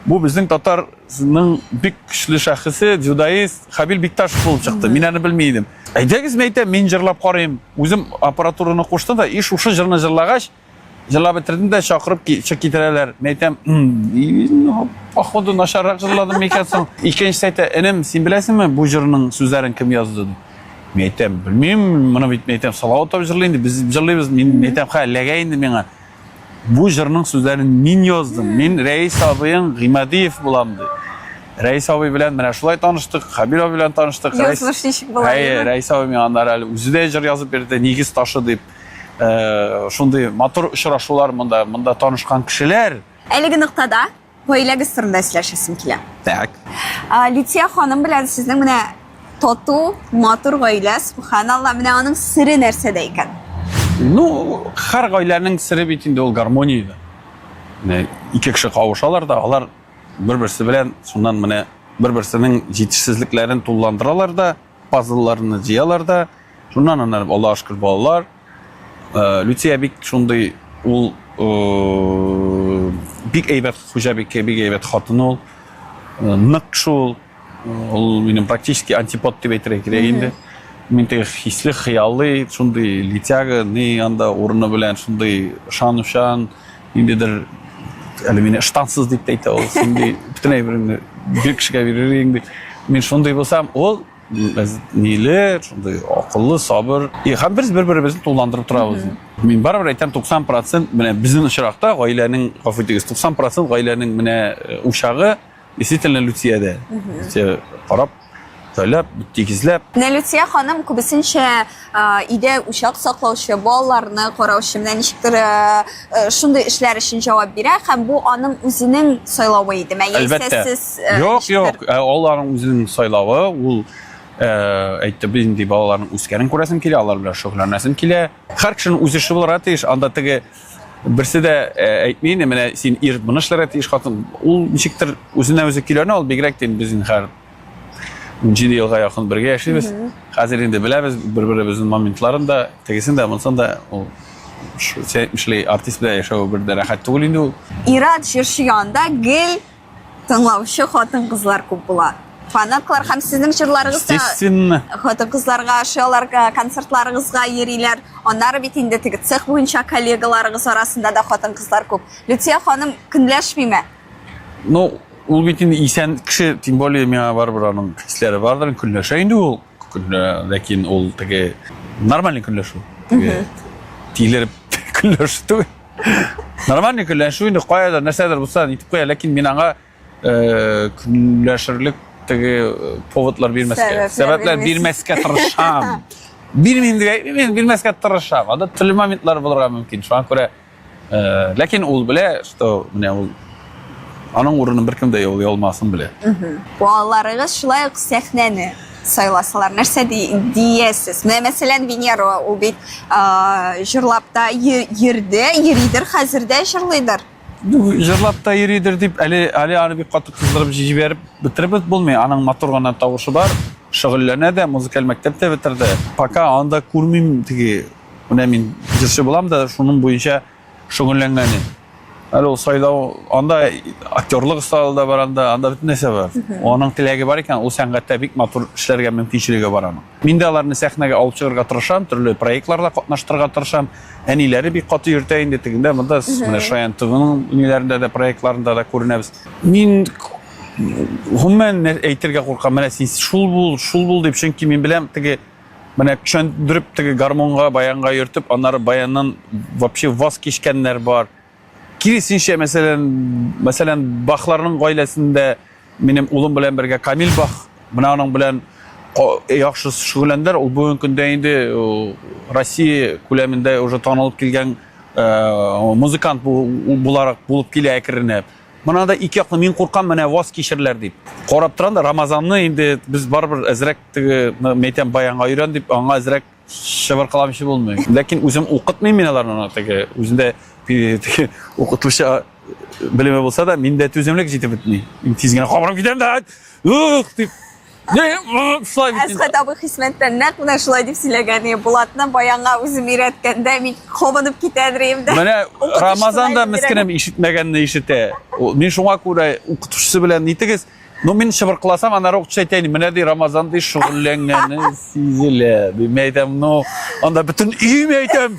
Speaker 2: Бу безнең татарның бик көчле шәхесе, дзюдоист Хабил Бикташев булып чыкты. Мин аны белми идем. Әйдәгез, мин әйтәм, мин җырлап карыйм. Үзем аппаратураны куштым да, и шушы җырны җырлагач, Җырлап бетердем дә чакырып чык китерәләр. Мин әйтәм, походу начаррак җырладым микән соң? Икенчесе әйтә, энем, син беләсеңме бу җырның сүзләрен кем язды? ди. Мин әйтәм, белмим, моны бит мин әйтәм, Салават абый җырлый инде, без җырлыйбыз. Мин әйтәм, хә, эләгә инде миңа. Бу җырның сүзләрен мин яздым. Мин Рәис абыең Гыймадиев булам, ди. Рәис абый белән менә шулай таныштык, Хәбир абый белән таныштык.
Speaker 1: Язмыш ничек була?
Speaker 2: Әйе, Рәис абый миңа аннары әле үзе дә җыр язып бирде, Нигез ташы дип. Э, шундый матур очрашулар монда, монда танышкан кешеләр.
Speaker 1: Әлеге ноктада гаиләгез турында сөйләшәсем килә.
Speaker 2: Так.
Speaker 1: Люция ханым белән сезнең менә Тату, матур гаилә, субханалла, менә аның сере нәрсәдә икән?
Speaker 2: Ну, һәр гаиләнең сере бит инде ул гармониядә. Менә ике кеше кавышалар да, алар бер-берсе белән шуннан менә бер-берсенең җитешсезлекләрен тулыландыралар да, пазлларны җыялар да, шуннан аннары Аллаһка шөкер балалар. Э, Люция бик шундый ул э, бик әйбәт хуҗабикә, бик әйбәт хатын ул. Э, нык шул. Ул минем практически антипод дип әйтергә кирәк инде. Мин теге хисле, хыялый, шундый летяга, ни анда урыны белән шундый ышанучан, ниндидер әле мине ыштансыз дип тә әйтә ул, шундый бөтен әйбереңне бер кешегә бирер идең дип. Мин шундый булсам, ул без ниле, шундый акыллы, сабыр. И һәм без бер-беребезне тулыландырып торабыз. Мин барыбер әйтәм, 90% менә безнең очракта гаиләнең, гафу итегез, 90% гаиләнең менә э, учагы Действительно Люциядә. Люция карап, сайлап, тигезләп.
Speaker 1: Менә Люция ханым күбесенчә өйдә учак саклаучы, балаларны караучы, менә ничектер шундый эшләр өчен җавап бирә һәм бу аның үзенең сайлавы идеме? Яисә сез
Speaker 2: Юк, юк, ул аның үзенең сайлавы, ул әйтте, без инде балаларның үскәнен күрәсем килә, алар белән шөгыльләнәсем килә. Һәр кешенең үз эше булырга тиеш, анда теге Берсе дә э, әйтми инде, менә син ир моны эшләргә тиеш, хатын. Ул ничектер үзенә үзе көйләнә, ул бигрәк тә инде без инде хәзер 17 елга якын бергә яшибез. Хәзер инде беләбез бер-беребезнең моментларын да, тегесен дә, монысын да. Ул син әйтмешли, артист белән яшәү бер дә рәхәт түгел инде ул.
Speaker 1: Ир-ат җырчы янында гел Тыңлаучы хатын-кызлар күп була. Фанатлар һәм сезнең җырларыгыз да
Speaker 2: Естественно.
Speaker 1: хатын-кызларга ошый, алар концертларыгызга йөриләр. Аннары бит инде теге цех буенча коллегаларыгыз арасында да хатын-кызлар күп. Люция ханым көнләшмиме?
Speaker 2: Ну, ул бит инде исән кеше, тем более миңа барыбер аның хисләре бардыр, көнләшә инде ул. Көнлә, ләкин ул теге нормальный көнләшү. Теге тилереп көнләшү түгел. Нормальный көнләшү инде каядыр нәрсәдер булса нитеп куя, ләкин мин аңа э, көнләшерлек теге э, поводлар бирмәскә, сәбәпләр бирмәскә тырышам. Бирмим дип әйтмим, мин бирмәскә тырышам. Анда төрле моментлар булырга мөмкин. Шуңа күрә э, ләкин ул белә, что менә ул аның урынын беркем дә яулый алмасын белә.
Speaker 1: Балаларыгыз шулай ук сәхнәне сайласалар, нәрсә диясез? Менә мәсәлән, Венера ул бит җырлап та йөрде, йөридер, хәзер дә җырлыйдыр.
Speaker 2: Ну, җырлап та йөридер дип, әле әле аны бик каты кыздырып җибәреп бетереп булмый. Аның матур гына тавышы бар, шөгыльләнә дә, музыкаль мәктәп тә бетерде. Пока анда күрмим теге, менә мин җырчы булам да, шуның буенча шөгыльләнгәне. Әле ул сайлау, анда актерлык осталыгы да бар анда, анда бөтен нәрсә бар. Аның теләге бар икән, ул сәнгатьтә бик матур эшләргә мөмкинчелеге бар аның. Мин дә аларны сәхнәгә алып чыгарга тырышам, төрле проектларда катнаштырырга тырышам. Әниләре бик каты йөртә инде тегендә, монда менә Шаян ТВның ниләрендә дә, проектларында да күренәбез. Мин гомумән әйтергә куркам, менә син шул бул, шул бул дип, чөнки мин беләм теге Менә көчәндереп теге гармонга, баянга йөртеп, аннары баяннан вообще ваз кичкәннәр бар. Киресенчә, мәсәлән, мәсәлән, Бахларның гаиләсендә минем улым белән бергә Камил Бах, менә аның белән яхшы шөгыльләнделәр. Ул бүгенге көндә инде Россия күләмендә уже танылып килгән музыкант буларак булып килә әкренләп. Моны да ике яклы мин куркам, менә ваз кичерләр дип. Карап торам да Рамазанны инде без барыбер әзрәк теге мәйтәм баянга өйрән дип, аңа әзрәк чыбыркыламчы булмый. Ләкин үзем укытмыйм мин аларны теге үзендә теге укытучы белеме булса да, миндә түземлек җитеп бетми. Мин тиз генә кабарып китәм дә, ух дип.
Speaker 1: Шулай бит. Әсхәт абый Хисмәттән нәкъ менә шулай дип сөйләгән иде. Булатны баянга үзем өйрәткәндә мин кабынып китәдер идем дә.
Speaker 2: Менә Рамазан да мескенем ишетмәгәнне ишетә. Мин шуңа күрә укытучысы белән нитегез. Ну мин чыбыркыласам, аннары укытучы әйтә инде, менә ди Рамазан ди шөгыльләнгәне сизелә. Ди, мин әйтәм, ну, анда бөтен өем әйтәм.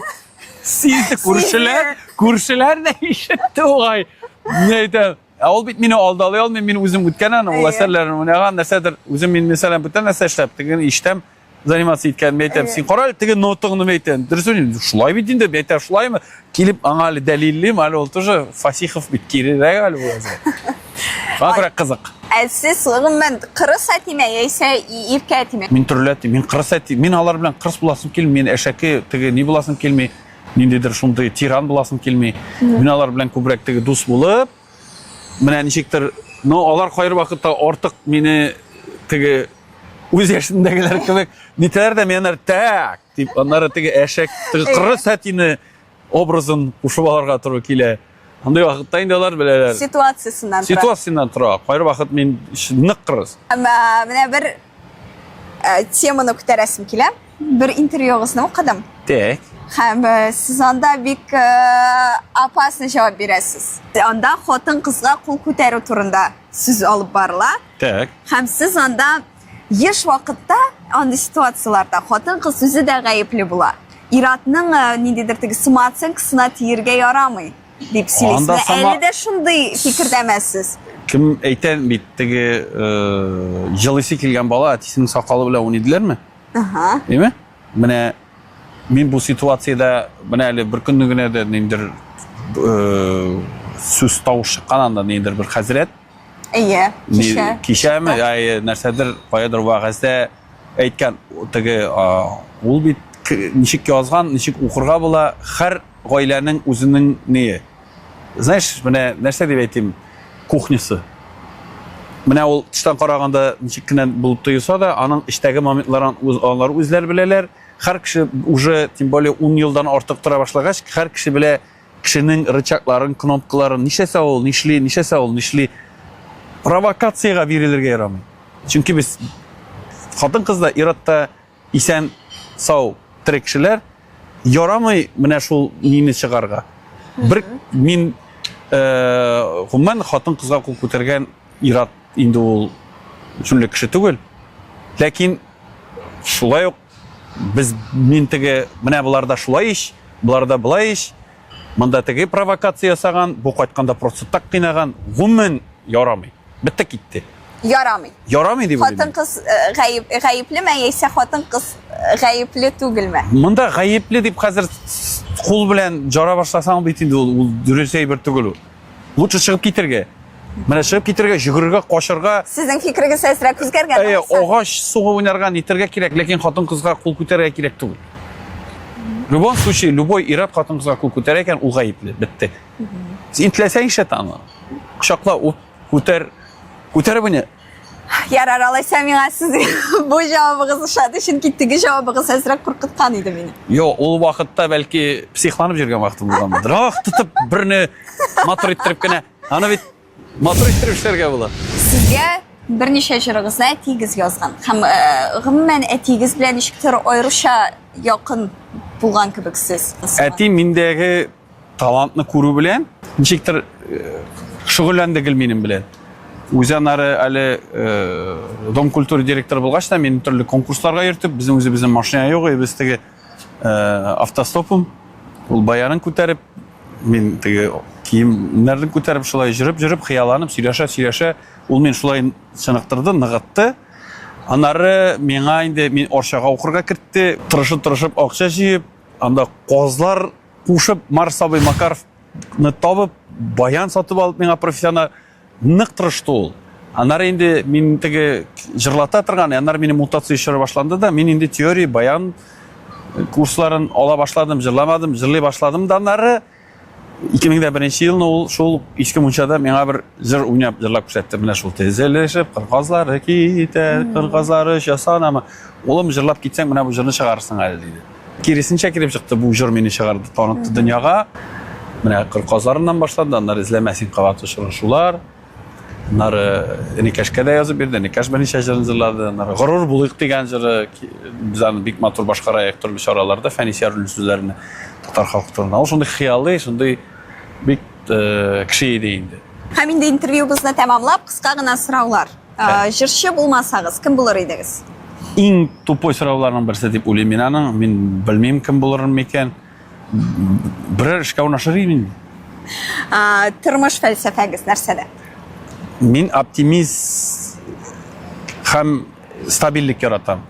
Speaker 2: Сизде күршеләр, күршеләр дә ишетте бугай. Мин әйтәм, Ә ул бит мине алдалый алмый, мин үзем үткән аны, ул әсәрләрен уйнаган, нәрсәдер, үзем мин мәсәлән бүтән нәрсә эшләп, теген ишетәм, заниматься иткән, мин әйтәм, син кара әле теге нотаңны мин әйтәм, дөрес уйныйм, шулай бит инде, мин әйтәм, шулаймы? Килеп аңа әле дәлиллим, әле ул тоже Фасихов бит кирерәк әле бу әзер. Шуңа күрә кызык.
Speaker 1: Ә сез гомумән кырыс әтиме яисә иркә әтиме?
Speaker 2: Мин төрле әти, мин кырыс әти, мин алар белән кырыс буласым килми, мин әшәке теге ни буласым килми. Ниндидер шундый тиран буласым килми. Мин алар белән күбрәк теге дус булып, менә ничектер, но алар кайбер вакытта артык мине теге үз яшендәгеләр кебек нитәләр дә, мин аннары так дип, аннары теге әшәк, теге кырыс әтине образын кушып алырга туры килә. Андый вакытта инде алар беләләр.
Speaker 1: Ситуациясеннән тора.
Speaker 2: Ситуациясеннән тора. Кайбер вакыт мин нык кырыс.
Speaker 1: Әмма менә бер э, теманы күтәрәсем килә. Бер интервьюгызны укыдым.
Speaker 2: Так.
Speaker 1: Һәм э, сез анда бик э, опасный җавап бирәсез. Анда хатын-кызга кул күтәрү турында сүз алып барыла.
Speaker 2: Так.
Speaker 1: Һәм сез анда еш вакытта андый ситуацияләрдә хатын-кыз үзе дә гаепле була. Ир-атның э, ниндидер теге самооценкасына тиергә ярамый дип сөйлисез.
Speaker 2: Анда сама-
Speaker 1: Әле дә шундый фикердәмәсез.
Speaker 2: Кем әйтә бит теге э, җылыйсы килгән бала әтисенең сакалы белән уйный диләрме?
Speaker 1: Ага.
Speaker 2: Әйме? Менә мин бу ситуациядә менә әле бер көнне генә дә ниндидер э, сүз тавыш чыккан анда ниндидер бер хәзрәт
Speaker 1: Әйе, кичә.
Speaker 2: Кичәме, әйе, нәрсәдер, каядыр вәгазьдә әйткән, теге, ул бит ничек язган, ничек укырга була, һәр гаиләнең үзенең ние. Знаешь, менә нәрсә дип әйтим, кухнясы. Менә ул тыштан караганда ничек кенә булып тоелса да, аның эчтәге моментларын үз, алар үзләре беләләр. Һәр кеше уже, тем более 10 елдан артык тора башлагач, һәр кеше белә кешенең рычагларын, кнопкаларын, нишләсә ул, нишли, нишләсә ул, нишли. Провокациягә бирелергә ярамый. Чөнки без хатын-кыз да, ир-ат та исән, сау, тере кешеләр. Ярамый менә шул мине чыгарга. Бер мин э, гомумән хатын-кызга кул күтәргән ир-ат инде ул җүнле кеше түгел. Ләкин шулай ук без мин теге менә боларда шулай ич, боларда былай ич, монда теге провокация ясаган, бу кайтканда просто так кыйнаган, гомумән ярамый. Бетте китте.
Speaker 1: Ярамый.
Speaker 2: Ярамый дип уйлыйм.
Speaker 1: Хатын-кыз э, гаеп, гаеплеме яисә хатын-кыз э, гаепле түгелме?
Speaker 2: Монда гаепле дип хәзер кул белән жара башласаң бит инде ул, ул дөрес әйбер түгел ул. Лучше чыгып китергә. Менә чыгып китергә, йөгерергә, качарга.
Speaker 1: Сезнең фикерегез әзрәк үзгәргән.
Speaker 2: Әйе, агач сугып уйнарга, нитергә кирәк, ләкин хатын-кызга кул күтәрергә кирәк түгел. В любом случае, любой ир-ат хатын-кызга кул күтәрә икән, ул гаепле, бетте. Син теләсәң нишләт аны. Кочакла, үп, күтәр, күтәреп уйна.
Speaker 1: Ярар, алайса миңа сезнең бу җавабыгыз ошады, чөнки теге җавабыгыз әзрәк куркыткан иде мине.
Speaker 2: Йо, ул вакытта бәлки психланып йөргән вакытым булгандыр. Ах, тотып берне матур иттереп кенә. Аны бит матур иттереп эшләргә була.
Speaker 1: Сезгә берничә җырыгызны әтиегез язган һәм э, гомумән әтиегез белән ничектер аеруча якын булган кебек сез.
Speaker 2: Әти миндәге талантны күрү белән ничектер э, шөгыльләнде гел минем белән. Үзе аннары әле э, Дом культуры директоры булгач та мине төрле конкурсларга йөртеп, безнең үзебезнең машина юк, без теге э, автостопом ул баянын күтәреп, мин теге киемнәрне күтәреп шулай җөреп-җөреп, хыялланып сөйләшә-сөйләшә, ул мин шулай чыныктырды, ныгытты. Аннары миңа инде мин Арчага укырга кертте, тырышып-тырышып акча җыеп, анда казлар кушып Марс абый Макаровны табып, баян сатып алып миңа профессиональ нык тырышты ул. Аннары инде мин теге җырлата торган, аннары минем мутация чоры башланды да, мин инде теория, баян курсларын ала башладым, җырламадым, җырлый башладым да аннары 2001 елны ул шул иске мунчада миңа бер җыр уйнап җырлап күрсәтте. Менә шул тезелешеп кыр казлары китә, кыр казлары очасанамы. Улым җырлап китсәң, менә бу җырны чыгарырсың әле диде. Киресенчә килеп чыкты, бу җыр мине чыгарды, танытты дөньяга. Менә кыр казларыннан башланды, аннары эзләмә син кабат очрашулар. Аннары Энекәшкә дә язып бирде, Энекәш берничә җырын җырлады. Аннары Горур булыйк дигән җыры, без аны бик матур башкараек төрле чараларда, Фәнис Яруллин сүзләренә татар халкы турында. Ул шундый хыялый, шундый бик э, кеше иде инде.
Speaker 1: Һәм инде интервьюбызны тәмамлап, кыска гына сораулар. Э, җырчы булмасагыз, кем булыр идегез?
Speaker 2: Иң тупой сорауларның берсе дип уйлыйм мин аның. Мин белмим, кем булырмын микән. Берәр эшкә урнашыр идем инде.
Speaker 1: Тормыш фәлсәфәгез нәрсәдә?
Speaker 2: Мин оптимист һәм стабильлек яратам.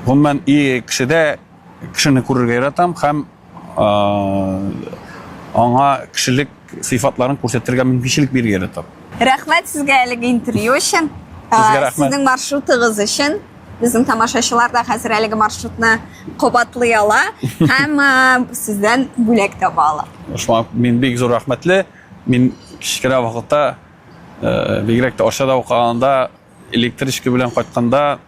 Speaker 2: Гомумән, и кешедә кешене күрергә яратам һәм аңа кешелек сыйфатларын күрсәтергә мөмкинчелек бирергә яратам.
Speaker 1: Рәхмәт сезгә әлеге интервью өчен.
Speaker 2: Сезгә рәхмәт.
Speaker 1: Сезнең маршрутыгыз өчен. Безнең тамашачылар да хәзер әлеге маршрутны кабатлый ала һәм сездән бүләк таба ала.
Speaker 2: Шуңа мин бик зур рәхмәтле. Мин кечкенә вакытта, бигрәк тә Арчада укыганда, электричка белән кайтканда.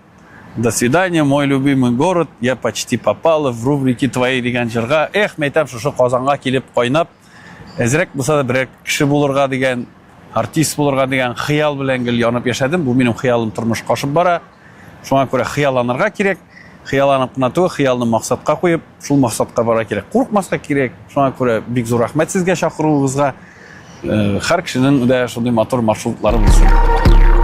Speaker 2: До свидания, мой любимый город, я почти попала в рубрики твои дигән җырга. Эх, мәйтәм, шушы Казанга килеп кайнап, әзрәк булса да берәр кеше булырга дигән, артист булырга дигән хыял белән гел янып яшәдем. Бу минем хыялым тормышка ашып бара. Шуңа күрә хыялланырга кирәк. Хыялланып кына түгел, хыялны максатка куеп, шул максатка бара кирәк. Курыкмаска кирәк. Шуңа күрә бик зур рәхмәт сезгә чакыруыгызга. Э, һәр кешенең дә шундый матур маршрутлары булсын.